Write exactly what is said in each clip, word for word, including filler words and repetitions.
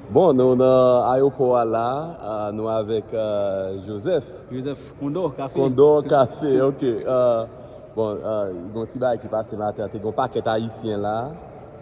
Bon, nou nan ayewopò a la, ah, nou avèk, ah, Joseph. Joseph Kondò Kafe. Kondò Kafe, ok. Ah, bon, ah, gen yon ti bagay ki pase maten an, te gen yon pakèt Ayisyen la.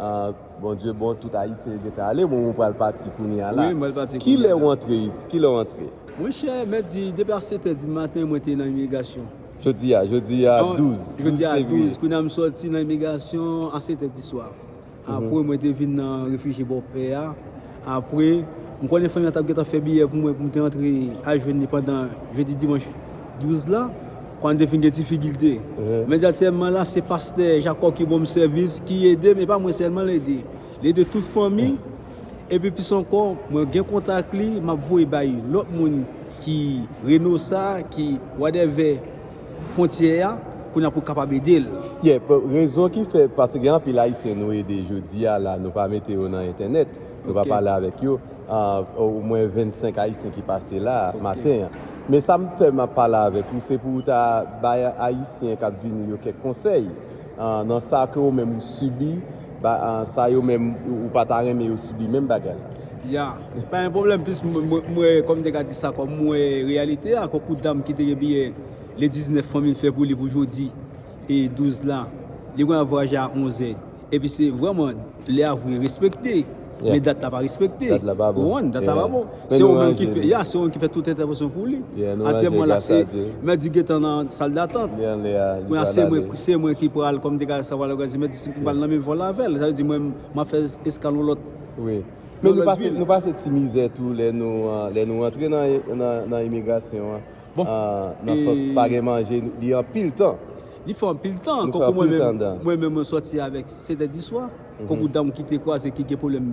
Ah, Bondye bon, tout Ayisyen yo gentan ale, bon, mwen pral pati kounye a la. Wi, mwen pati Kilè kounye a. W antre isi? Kilè w antre? Monchè, mèt di, depi a sèt è di maten, mwen te nan imigrasyon. Jodi a, jodi a An- douz, Jodi a douz fevriye. douz, kounye a m sòti nan imigrasyon a sèt è di swa. Apre, mwen te vin nan refijye bò pè a. Apre, m konnen fanmi an t ap gentan fè biyè pou mwen, pou m te antre al jwenn li pandan jedi, dimanch douz la. Kòm te fin gen difikilte. Imedyatèman la, se pastè Jakòb ki ban m sèvis, ki ede m, e pa mwen sèlman l ede. L ede tout fanmi. Epi plis ankò, mwen gen kontak li, m ap voye bay lòt moun ki Renosa, ki whatever fwontyè a, kounye a pou kapab ede l. Yeah, p- rezon ki fè, paske gen anpil Ayisyen nou ede jodi a la, nou pa mete yo nan entènèt, nou pa Ok. pale avèk yo. Ah, omwen vennsenk Ayisyen ki pase la Ok. maten an. Men sa m fè m ap pale avèk ou, se pou w ta bay Ayisyen k ap vini yo kèk konsèy ah, nan sa ke ou menm ou sibi, ba, ah, sa yo menm ou ou pa ta renmen yo sibi menm bagay la. Ya, pa gen pwoblèm, plis mwen, mwen, mwen, kòm m te ka di sa, kòm mwen reyalite a, konkou dam ki te gen biyè le diznèf fanmi l fè pou li pou jodi e douz la, li konn ap vwayaje a onz è. Epi se vrèman lè a vre respekte, Yeah. men dat la pa respekte. Dat la pa bon. Ou konprann? Dat la pa Yeah. bon. Men Se nou ou menm ki ranje fè, li. Ya, se ou menm ki fè tout entèvansyon pou li. Yeah, nou Aktyèlman ranje la, gras se a Dye. mèt di gentan nan sal datant. Li anlè a, li Kounye a, pral se mwen, ale. se mwen ki pral, kòm m te ka sa pral òganize, mèt di si m pral nan menm vòl avè l. Sa vle di mwen, m ap fè eskal yon lòt. Wi. Nan Men nou lòt pase, vil. Nou pase ti mizè tou lè nou, ah, lè nou rantre nan, nan, nan imigrasyon an. Bon, Ah, nan e- sans pa gen manje, li anpil tan. Li fè anpil tan. Nou fè Konkou mwen anpil tan menm, dan. Mwen menm, mwen sòti avèk sèt è di swa. Konkou dam ki te kwaze, ki gen pwoblèm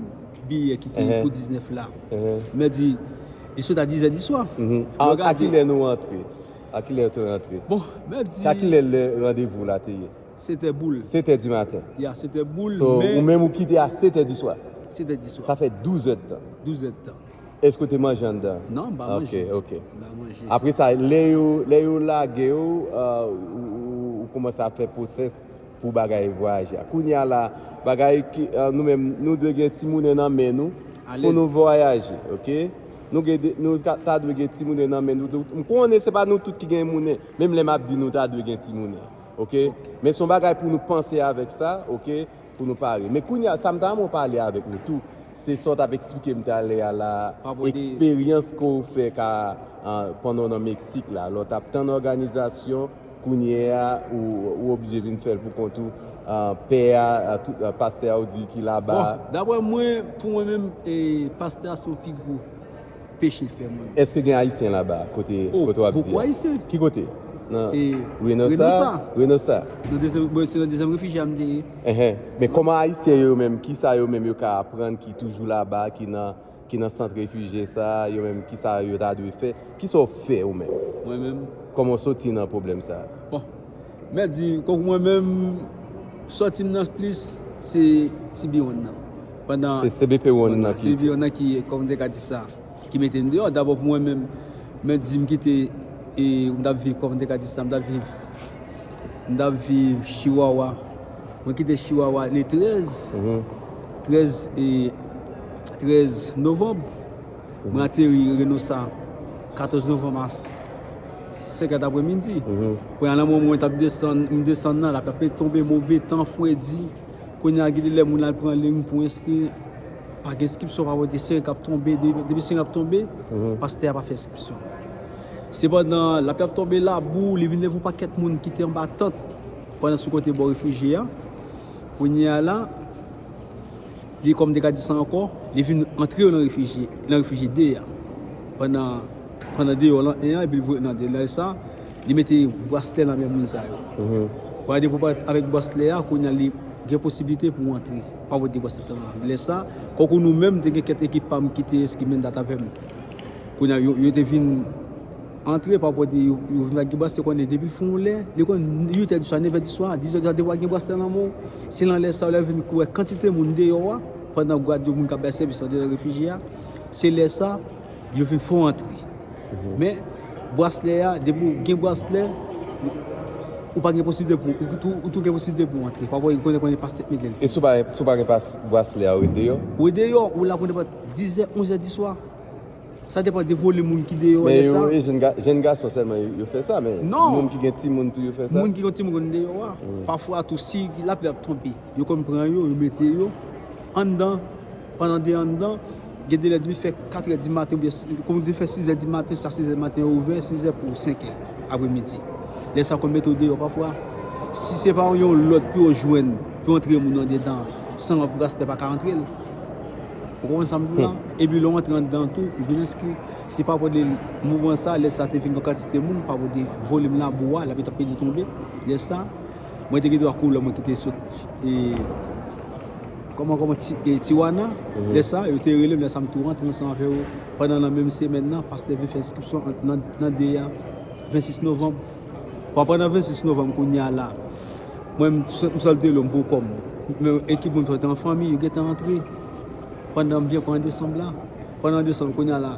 biyè ki te Ehe. Pou diznèf la. Ehe. Mèt di, li sot a diz è di swa. Mhm. Nou A, a gade. Kilè nou antre? A kilè w te rantre? Bon, mèt di. A kilè lè randevou la te ye? Sèt è boul. Sèt è di maten. Ya, sèt è boul, So, men ou menm ou kite a sèt è di swa. Sèt è di swa. Sa fè douz è de tan. Douz è de tan. Èske w te manje anndan? Non, m pa manje. Ok, ok. M pa manje. Apre sa, lè yo, lè yo lage w, ah, ou, ou, ou kòmanse ap fè pwosès pou bagay vwayaje a. Kounye a la, bagay ki, ah, nou menm, nou dwe gen timounen nan men nou Alèz. Pou nou vwayaje, ok? Nou gen de, nou ta, ta dwe gen timounen nan men nou. M konnen se pa nou tout ki gen mounen. Menm lè m ap di nou ta dwe gen timounen, ok? Men se yon bagay pou nou panse avèk sa, ok? Pou nou pare. Men kounye a, sa m ta renmen w pale avèk nou tou, se sa w t ap eksplike m talè a la, Pa pwodui. Eksperyans ke w fè ka, ah, pandan w nan Meksik la, lè w t ap tann òganizasyon, kounye a, ou, ou oblije vin fè l pou kont ou, ah, pè a, ah, tout, ah, pastè a ou di ki laba. Bon, daprè mwen, pou mwen menm, e, pastè a se yon pi gwo peche l fè mwen. Èske gen Ayisyen laba, kote, Oh, kote w ap di bokou a? Ayisyen. Ki kote? Nan E, Reynosa? Reynosa. Reynosa. Nan dezyèm, mwen, se nan dezyèm refijye a m te ye. Enhen. Men kòman Ayisyen yo menm, kisa yo menm yo ka aprann ki toujou laba, ki nan, ki nan sant refijye sa, yo menm, kisa yo ta dwe fè? Kisa w fè ou menm? Mwen menm. Kòman w soti nan pwoblèm sa? Bon, mèt di, kòm mwen menm, sòti m nan plis, se C B one nan. Pandan Se C B P one nan ki C B one nan ki, kòm m te ka di sa, ki mete m deyò. Dabò pou mwen menm, mèt di m kite, e, m t ap viv, kòm m te ka di sa, m t ap viv, m t ap viv Chihuahua. Mwen kite Chihuahua le trèz, Mhm. trèz, e, trèz novanm. Mwen ateri Reynosa katòz novanm a senk è dapremidi. Mhm. Kounye a, nan moman mwen t ap desann, m desann nan, lapli ap tonbe, move tan, fredi. Kounye a, gen de lè moun al pran liy pou enskri, pa gen enskripsyon, pa pote, siren k ap tonbe, de- depi siren ap tonbe, Mhm. pastè a pa fè enskripsyon. Sepandan, lapli ap tonbe, labou, li vin leve yon pakèt moun ki te anba tant pandan sou kote bò refijye a. Kounye a la, li, kòm m te ka di sa ankò, li vin antre yo nan refijye, nan refijye de a. Pandan, pandan deyò lan en an, epi l voye nan de lè sa, li mete braslè nan men moun sa yo. Mhm. Pandan depi w pa avèk braslè a, kounye a li gen posiblite pou w antre. Pa pote braslè nan men. Lè sa, kòm nou menm, te gen kèk ekip pa m ki te enskri menm dat avè m. Kounye a, yo, yo te vin antre pa pote, yo, yo vin pa gen braslè, konnen depi l fè yon lè, li konn uit è di swa, nèf è di swa, diz è di swa, depi w pa gen braslè nan men w, se nan lè sa yo lè vin kouvè kantite moun deyò a, pandan gad yo, moun k ap bay sèvis andedan refijye a, se lè sa, yo vin fè w antre. Men, braslè a, depi w gen braslè, Ou pa gen posiblite pou, ou tou, ou tou gen posiblite pou antre. Pa pou konnen, konnen pas tèt medlèl. E si w pa, si w pa gen pas, braslè a, ou ret deyò? Ou ret deyò, ou la pou nenpòt dizè, onzè di swa. Sa depann de volim moun ki deyò lè sa. Men yo, e jèn ga-, jèn gason sèlman yo, yo fè sa, men moun ki gen timoun tou, yo fè sa? Non. Moun ki gen timoun konn deyò a. Pafwa tou, si lapli ap tonbe, yo konn pran yo, yo mete yo anndan, pandan de anndan, gen de lè depi fè katrè di maten, oubyen si, kòm depi fè sizè di maten, jiska sizè di maten yo ouvè, sizè pou senkè apremidi. Lè sa konn mete w deyò pafwa. Si se pa yon lòd pou yo jwenn, pou yo antre moun andedan, san braslè pa ka antre l. Ou konprann sa m di w la? Epi lè w antre anndan tou, ou vin enskri. Se pa pwòblèm moman sa, lè sa te vin yon kantite moun, pa pwòblèm volim labou a, l ap ap pede tonbe. Lè sa, mwen te gen dwa koulè mwen ki te sot, e, kòman, kòman, Ti-, e, Tijuana. Lè sa, yo te rele m, lè sa m tou rantre ansanm avè yo. Pandan nan menm semèn nan, pastè vin fè enskripsyon an, nan, nan de a, vennsis novanm. Pandan vennsis novanm kounye a la, mwen, m sot, m sot deyò, m pou kò m. Men ekip moun sot an fanmi, yo gentan antre. Pandan m vin pran desanm la, pandan desanm kounye a la,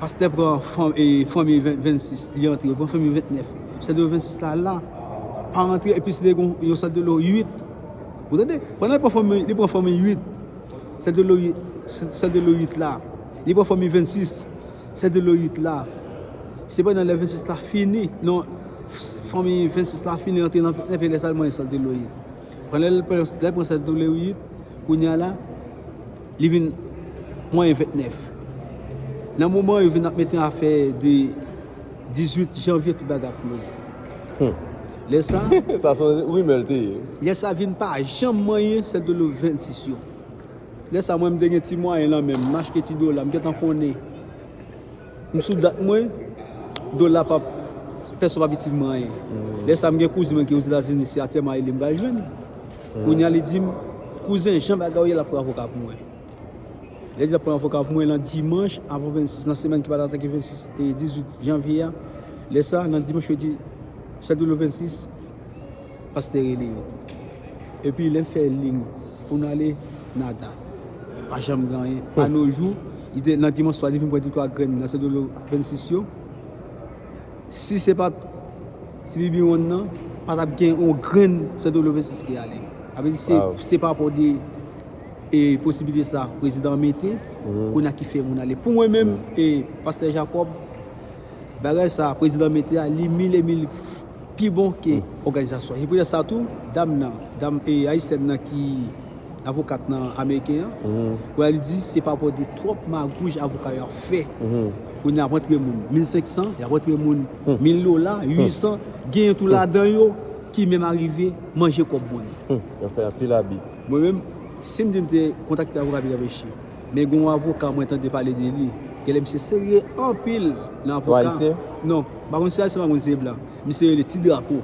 pastè pran fanm-, e, fanmi ven-, vennsis, li antre, pran fanmi ventnèf. Sèl de lo vennsis la, la, pa antre, epi se te gon, yon sèl de lo uit. Ou tande? Pandan li pran fanmi, li pran fanmi uit. Sèl de lo uit, sèl de lo uit la. Li pran fanmi vennsis. Sèl de lo uit la. Se pandan lè vennsis la fini, non, f-, fanmi vennsis la fini, antre nan ventnèf, e lè sa l manyen sèl de lo uit. Pandan lè l pran, lè l pran sèl de lo uit, kounye a la, li vin manyen ventnèf. Nan moman yo vin ap mete afè de dizuit janvye, tout bagay ap kloz. Hmm. Lè sa, sa se yon rimè l te ye. Lè sa vin pa janm manyen sèl de lo vennsis yo. Lè sa, mwen, m te gen ti mwayen lan men m, m achte ti dola, m gentan konnen. M sou dat mwen, dola p ap, pèsòn p ap itil mwen anyen. Hmm. Lè sa, m gen kouzin mwen ki Ozetazini, se atyèlman li m pral jwenn. Hmm. Kounye a, li di m, "Kouzen, jan bagay yo ye, l ap pran avoka pou mwen." Lè li t ap pran avoka pou mwen, lan dimanch, avan vennsis, nan semèn ki pa t atake vennsis e dizuit janvye a, lè sa, nan dimanch, yo di, sèl de lo vennsis, pastè rele yo. Epi lè m fè liy pou n ale, nada. Pa janm gen anyen. A no jou, li te, nan dimanch swa, li vin pran de twa grenn nan sèl de lo vennsis yo. Si se pa t, si bibiwonn nan, pa t ap gen yon grenn sèl de lo vennsis ki ale. Sa vle di se, se pa rapò de, e, posiblite sa prezidan an mete, kounye a ki fè moun ale. Pou mwen menm, e, pastè Jacob, bagay sa prezidan mete a, li mil e mil pi bon ke òganizasyon. Se poutèt sa tou, dam nan, dam, e, ayisyèn nan ki avokat nan ameriken an, kounye a li di se pa rapò de twòp magouj avoka yo ap fè. Kounye a y ap antre moun mil senk san, y ap antre moun mil dola, uit san, genyen tou ladan yo ki menm arive manje kòb moun. Hmm, yo fè anpil abi. Mwen menm, si m di m te kontakte avoka Pierre Péché, men gen yon avoka mwen tande pale de li, genlè misye serye anpil nan avoka. Ou ayisyen? Non, m pa konn si ayisyen, m pa konn si se blan. Misye rele Ti Drapo.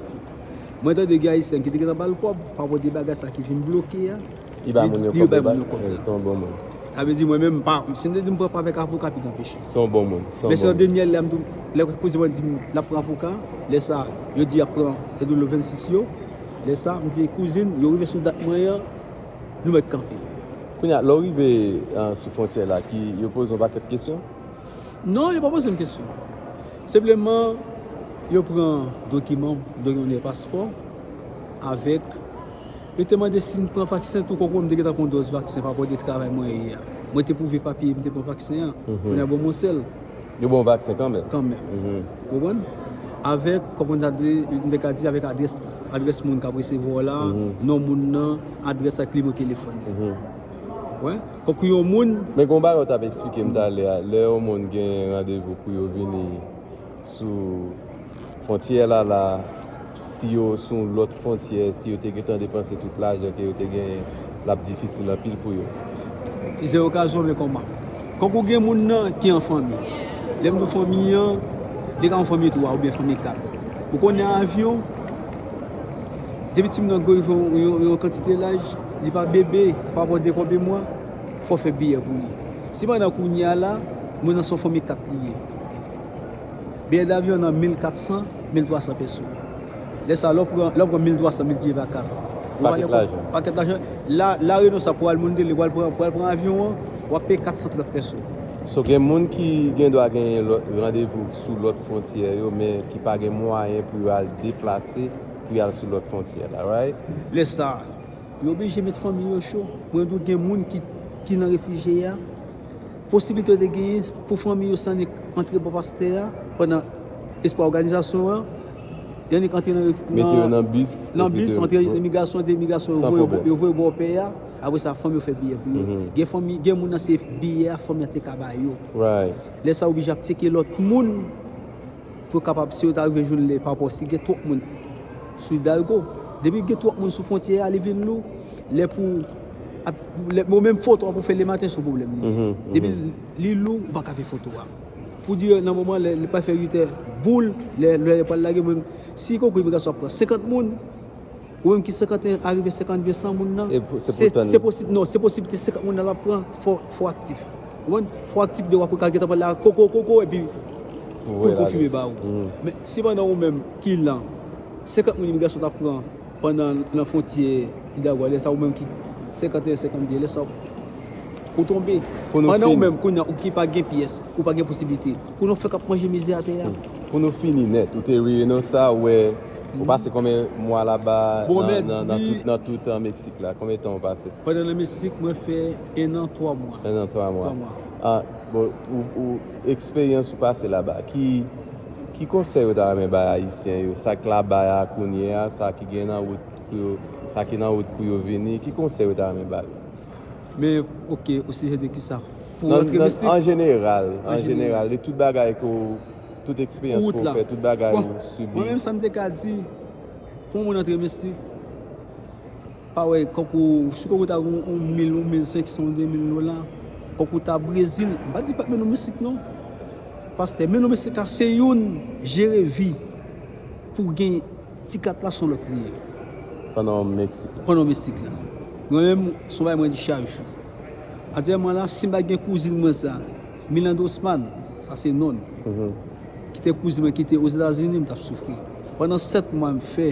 Mwen tande gen ayisyen ki te gentan ba l kòb pa rapò de bagay sa ki vin bloke a. Li bay moun yo kòb, li bay moun yo kòb. Se yon bon moun. Sa vle di mwen menm, m pa, si m te di m pran pa avèk avoka, pi gen peche. Se yon bon moun, se yon bon moun. Men se nan dènye lè m tou, lè kouzen mwen di m l ap pran avoka, lè sa, yo di y ap pran sèl de lo vennsis yo. Lè sa, m di kouzin, yo rive sou dat mwen an, nou mèt kanpe. Kounye a, lè w rive, ah, sou fwontyè la, ki, yo poze w yon pakèt kesyon? Non, yo pa poze m kesyon. Senpleman, yo pran dokiman, dokiman de paspò, avèk, yo te mande si m pran vaksen tou, kòm mwen m te gentan pran dòz vaksen pa rapò de travay mwen ye a. Mwen te pwouve papye m te pran vaksen an. Kounye a, bon, mwen sèl. Yo ba w vaksen kanmenm? Kanmenm. Ou konprann? Avèk, kòm mwen ta di, m te ka di, avèk adrès, adrès moun k ap resevwa w la, non moun nan, adrès ak nimewo telefòn. Wè, kòk yon moun. Men gen yon bagay w t ap eksplike m talè a, lè yon moun gen randevou pou yo vini sou fwontyè la, la, si yo sou yon lòt fwontyè, si yo te gentan depanse tout lajan ke yo te genyen, l ap difisil anpil pou yo. Plizyè okazyon, men kòman? Kòk ou gen moun nan ki an fanmi. Lè m di w fanmi an, li ka yon fanmi twa oubyen fanmi kat. Ou konnen avyon, depi timoun nan rive yon, yon, yon kantite laj, li pa bebe, pa pran de konbyen mwa, fò w fè biyè pou li. Si pandan kounye a la, moun nan se yon fanmi kat li ye. Biyè davyon nan mil kat san, mil twa san peso. Lè sa, lè w pran, lè w pran mil twa san miltipliye pa kat. Ou pale pakèt lajan. Pakèt lajan. La, La Réunion sa pou al moun de li, pou al pran, pou al pran avyon an, w ap peye kat san trant peso. So, gen moun ki gen dwa genyen lòt, randevou sou lòt fwontyè yo, men ki pa gen mwayen pou yo al deplase pou y al sou lòt fwontyè la, right? Lè sa, yo oblije met fanmi yo cho. Mwen di w gen moun ki, ki nan refijye a. Posiblite yo te genyen pou fanmi yo se annik antre bò pastè a, pandan espwa òganizasyon an, yo annik antre nan ref- Mete yo nan bis. nan bis, antre imigrasyon, antre imigrasyon, yo voye bò pè a. Apre sa, fanmi yo fè biyè pou yo. Gen fanmi, gen moun nan se biyè a fanmi an te ka ba yo. Lè sa, oblije ap tcheke lòt moun pou kapab, si yo ta rive jwenn lè pa rapò si gen twòp moun sou Hidalgo. Depi gen twòp moun sou fwontyè a, li vin lou. Lè pou ap- lè- bon, menm foto a pou fè lematen se yon pwoblèm li ye. Depi li lou, ou pa ka fè foto a. Pou di nan moman lè li pa fè uit è boul, lè lè pral lage, menm si konkou imigrasyon ap pran senkant moun, ou menm ki senkanteyen, arive senkant, gen san moun nan, se posib, non, se posib te senkant moun nan l ap pran, fò fò aktif. Ou konprann? Fò aktif de w ap ka gentan pale a koko koko epi pou l konfime ba ou. Men si pandan ou menm ki lan senkant moun imigrasyon t ap pran pandan nan fwontyè Hidalgo a, lè sa ou menm ki senkant e senkant de, lè sa ou tonbe. Pandan ou menm kounye a ou ki pa gen pyès, ou pa gen posiblite, kounye a ou fèk ap manje mizè atè a. Pou nou fini nèt, ou te rive nan sa, ou wè, ou pase konbyen mwa laba nan tout, nan tout Meksik la? Konbyen tan ou pase? Pandan nan Meksik, mwen fè en an twa mwa. En an twa mwa. Ah, bon, ou, ou eksperyans ou pase laba, ki, ki konsèy ou ta renmen bay Ayisyen yo? Sa k laba a kounye a, sa ki gen nan wout pou yo, sa ki nan wout pou yo vini, ki konsèy ou ta renmen ba yo? Men, oke, osijè de kisa? Pou rantre mistik? An jeneral, an jeneral, de tout bagay ke w, tout eksperyans ke w fè, tout bagay ou sibi. Mwen menm, sa m te ka di, pou yon moun rantre mistik, pa wè, kòk ou, si kòk ou ta gen yon mil, yon mil senk san, yon de mil dola, kòk ou ta Brezil, m pa di pa mennen w mistik non. Pastè, mennen w mistik la se youn, jere vi pou gen ti kat la se yon lòt li ye. Pandan w Meksik la. Pandan w Meksik la. Mwen menm, se yon bagay mwen di chak jou. Aktyèlman la, si m pa t gen kouzin mwen sa, Milanda Osman, sa se non l, ki te kouzin mwen ki te Ozetazini, m t ap soufri. Pandan sèt mwa m fè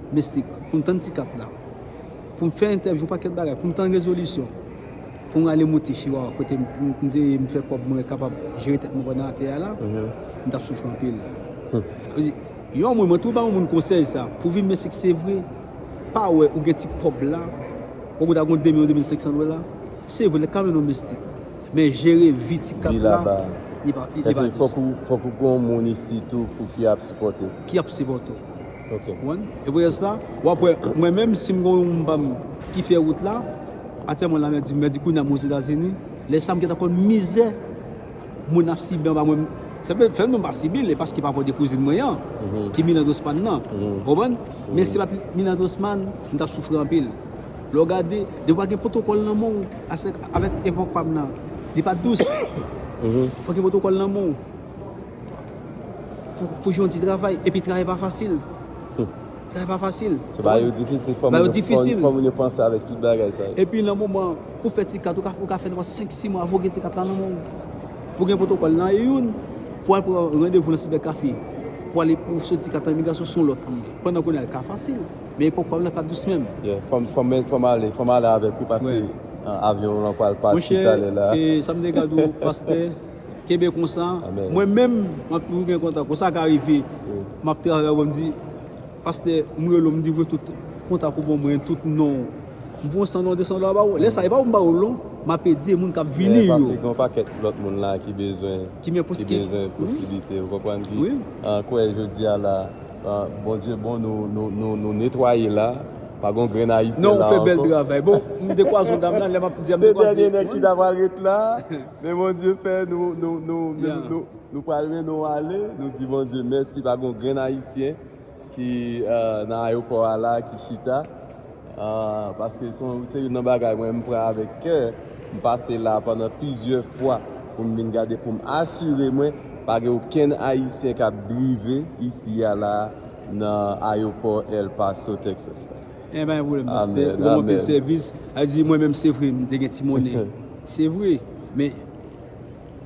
Meksik pou m tann ti kat la, pou m fè entèvyou, yon pakèt bagay, pou m tann rezolisyon, pou m ale moute Chihuahua, kote m, m, m te, m fè kòb mwen kapab jere tèt mwen pandan atè a la, m t ap soufri anpil. Sa vle di, yon moun, mwen toujou ba yon moun konsèy sa, pou vin Meksik se vre, pa wè ou gen ti kòb la, ou ta gon de mil, de mil senk san dola, se vre, l ka mennen w Meksik. Men jere vi ti kat la, li pa, li pa jis. Fòk ou, fòk ou gon moun isi tou pou ki ap sipòte w. Ki ap sipòte w. Ok. Ou konprann? E pou sa, w ap wè, mwen menm, si m gon yon moun pa m ki fè wout la, aktyèlman la, mèdi, mèdi kounye a m Ozetazini, lè sa m gentan konn mizè moun ap sibi anba mwen. Sa fè m di m pa sibi l, e paske pa pò de kouzin mwen an, ki Milanda Osman nan. Ou konprann? Men si pa t Milanda Osman, m t ap soufri anpil. Lè w gade, depi w pa gen pwotokòl nan men w, avèk epòk pa m nan, li pa t dous. Fòk gen pwotokòl nan men w pou, pou jwenn yon ti travay. Epi travay pa fasil. Travay pa fasil. Se bagay yo difisil. Fò moun yo panse avèk tout bagay sa yo. Epi nan moman pou fè ti kat, ou ka, ou ka fè nenpòt senk, sis mwa avan w gen ti kat la nan men w. Pou gen pwotokòl nan, e youn, pou al pran randevou nan sibèkafe, pou ale pou soti kat nan imigrasyon, se yon lòt li ye. Pandan kounye a, l ka fasil. Men epòk pa m nan pa t dous menm. Yeah, fò m, fò m, fò m ale, fò m ale avèk ou paske avyon an pral pati talè la. Monchè, e sa m te ka di w, pastè, kenbe konsa. Mwen menm, m ap toujou gen kontak ou. Sa ka rive, m ap travay, ou ban m di, pastè, m rele w, m di voye tout kontak ou ban mwen, tout non w. M voye san dola, de san dola ba ou. Lè sa, e pa ou m ba ou l non. M ap ede moun k ap vini yo. Paske gen yon pakèt lòt moun la ki bezwen, ki bezwen posiblite, ou konprann, ki an kwè jodi a la. Ah, Bondye bon, nou, nou, nou, nou netwaye la. Pa gon grenn ayisyen la ankò. Non, ou fè bèl travay. Bon, m te kwaze yon dam la, lè m ap di a m te kwaze. Se dènye nèg ki ta pral ret la. Men Bondye fè nou, nou, nou, nou, nou, nou pral mennen w ale. Nou di Bondye mèsi, pa gon grenn ayisyen ki, euh, nan ayewopò a la, ki chita. Ah, paske se yon, se youn nan bagay mwen m pran avèk kè. M pase la pandan plizyè fwa pou m vin gade, pou m asire mwen pa gen okenn ayisyen k ap drive isi a la nan ayewopò El Paso, Texas la. Enben, pa gen pwoblèm, pastè. Ou ban m anpil sèvis. A di, mwen menm, se vre, m te gen ti monnen. Se vre, men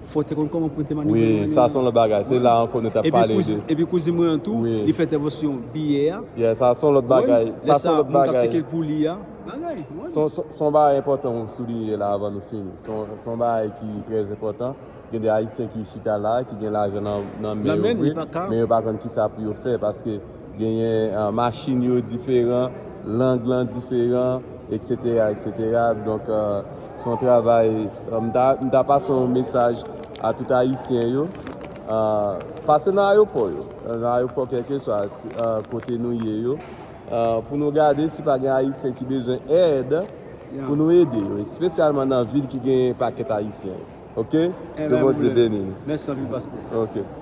fò w te konn kòman pou w te manipile monnen an. Wi, sa se yon lòt bagay. Se la ankò nou t ap pale de. Epi kouzin mwen an tou, li fè entèvansyon biyè a. Yeah, sa se yon lòt bagay. Sa se yon lòt bagay. Moun k ap tcheke l pou li a. Bagay. Se yon bagay enpòtan ou souliye la avan nou fini. Se yon, se yon bagay ki trè enpòtan. Gen de Ayisyen ki chita la, ki gen lajan nan, nan men yo vre, men yo pa konn kisa pou yo fè, paske Genyen uh, machin yo diferan, lang lan diferan, et cetera, et cetera. Donk, uh, se yon travay, uh, m ta, m ta pase yon mesaj a tout Ayisyen yo. Uh, pase nan ayewopò yo, nan ayewopò kèlkeswa uh, kote nou ye yo, uh, pou nou gade si pa gen Ayisyen ki bezwen èd pou nou ede yo, espesyalman nan vil ki gen pakèt Ayisyen. Ok? Ke Bondye beni nou. Mèsi anpil, pastè. Ok.